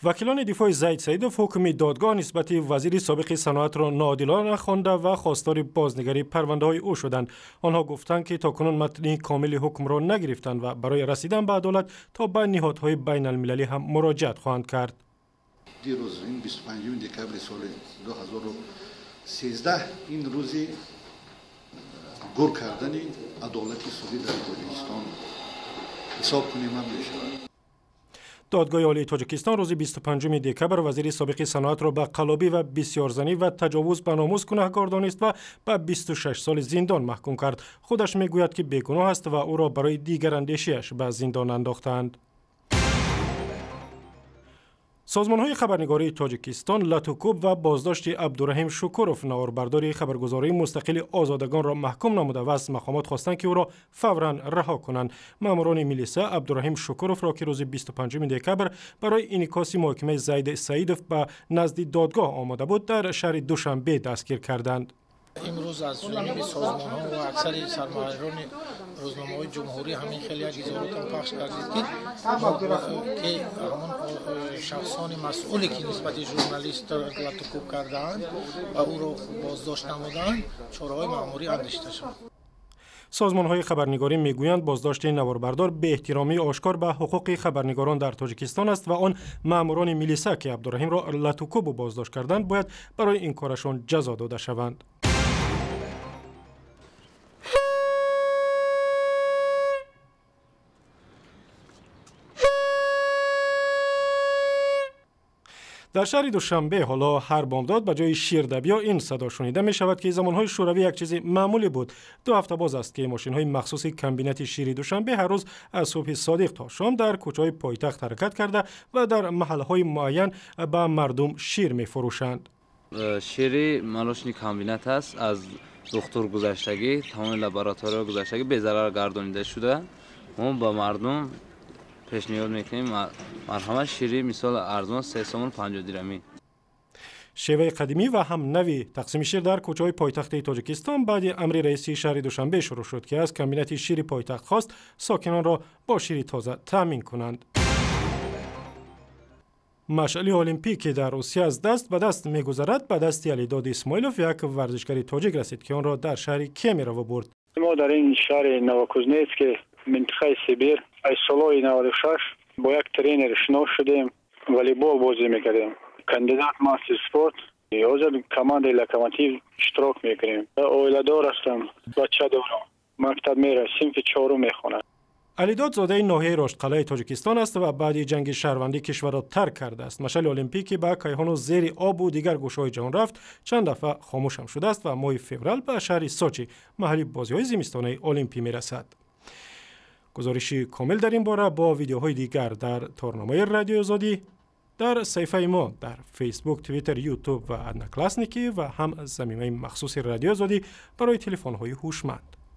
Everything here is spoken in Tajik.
Вакилони дифои Зайд Саидов ҳукми додгоҳ нисбати вазири собиқи саноатро ноодилона хонда ва хостори бознигарии парвандаҳои ӯ шуданд. Онҳо гуфтанд, ки то кунун матни комили ҳукмро нагирифтанд ва барои расидан ба адолат то ба ниҳодҳои байналмилалӣ ҳам муроҷиат хоҳанд кард. Дирӯз, ин 25 декабри соли 2013, ин рӯзи гур кардани адолати судӣ дар Тоҷикистон ҳисоб кунем ҳам мешавад. Додгоҳи Олии Тоҷикистон рӯзи 25 декабр вазири собиқи саноатро ба қаллобӣ ва бисёрзанӣ ва таҷовуз ба номус гунаҳкор донист ва ба 26 соли зиндон маҳкум кард. Худаш мегӯяд, ки бегуноҳ аст ва ӯро барои дигарандешиаш ба зиндон андохтаанд. Созмонҳои хабарнигории Тоҷикистон латукӯб ва боздошти Абдураҳим Шукуров, наворбардори хабаргузории мустақили Озодагонро маҳкум намуда ва аз мақомот хостанд, ки ӯро фавран раҳо кунанд. Маъмурони милиса Абдураҳим Шукуровро, ки рӯзи 25 декабр барои инъикоси муҳокимаи Зайд Саидов ба назди додгоҳ омода буд, дар шаҳри Душанбе дастгир карданд. Имрӯз аз ҷониби созмонҳо ва аксари сармуҳаррирони рӯзномаҳои ҷумҳурӣ ҳамин хеле як изҳоротам пахш кардед, ки ҳамон шахсони масъуле, ки нисбати журналист латукӯб кардаанд ва ӯро боздошт намудаанд, чораҳои маъмурӣ андешида шавад. Созмонҳои хабарнигорӣ мегӯянд, боздошти наворбардор беэҳтиромии ошкор ба ҳуқуқи хабарнигорон дар Тоҷикистон аст ва он маъмурони милиса, ки Абдураҳимро латукӯбу боздошт карданд, бояд барои ин корашон ҷазо дода шаванд. Дар шаҳри Душанбе ҳоло ҳар бомдод ба ҷои ширдабиё ин садо шунида мешавад, ки замонҳои шӯравӣ як чизи маъмулӣ буд. 2 ҳафта боз аст, ки мошинҳои махсуси комбинати шири Душанбе ҳар рӯз аз субҳи содиқ то шом дар кӯчаҳои пойтахт ҳаракат карда ва дар маҳаллаҳои муайян ба мардум шир мефурӯшанд. Шири молочный комбинат аст, аз духтур гузаштагӣ, тамоми лаборатория гузаштагӣ, безарар гардонида шуда. Мо ба мардум пешниҳод мекунем, марҳамат, шири мисол арзон 3 сомон 50 дирамӣ. Шеваи қадимӣ ва ҳам нави тақсими шир дар кӯчаҳои пойтахти Тоҷикистон баъди амри раиси шаҳри Душанбе шурӯъ шуд, ки аз комбинати шири пойтахт хост сокинонро бо шири тоза таъмин кунанд. Машъали олимпӣ, ки дар Русия аз даст ба даст мегузарад, ба дасти Алидод Исмоилов, як варзишгари тоҷик, расид, ки онро дар шаҳри Кемерово бурд. Мо дар ин шаҳри Новокузнецк, минтақаи Сибир, аз солҳои 96 бо як тренер шинос шудем, волейбол бозӣ мекардем. Кандидат мастер спорт. Ҳозир командаи Локомотив иштирок мекунем. Оиладор ҳастам, бача дорам. Мактаб меравад, синфи чорум мехонад. Алидод зодаи ноҳияи Роштқалъаи Тоҷикистон аст ва баъди ҷанги шаҳрвандӣ кишварро тарк кардааст. Машъали олимпӣ, ки ба кайҳону зери обу дигар гӯшаҳои ҷаҳон рафт, чанд дафъа хомӯшам шудааст ва моҳи феврал ба шаҳри Сочи, маҳалли бозиҳои зимистонаи олимпӣ, мерасад. Гузориши комил дар ин бора бо видеоҳои дигар дар торномаи Радиои Озодӣ дар саҳифаи мо дар Фейсбук, Твиттер, Ютуб ва Одноклассники ва ҳам замимаи махсуси Радиои Озодӣ барои телефонҳои ҳушманд.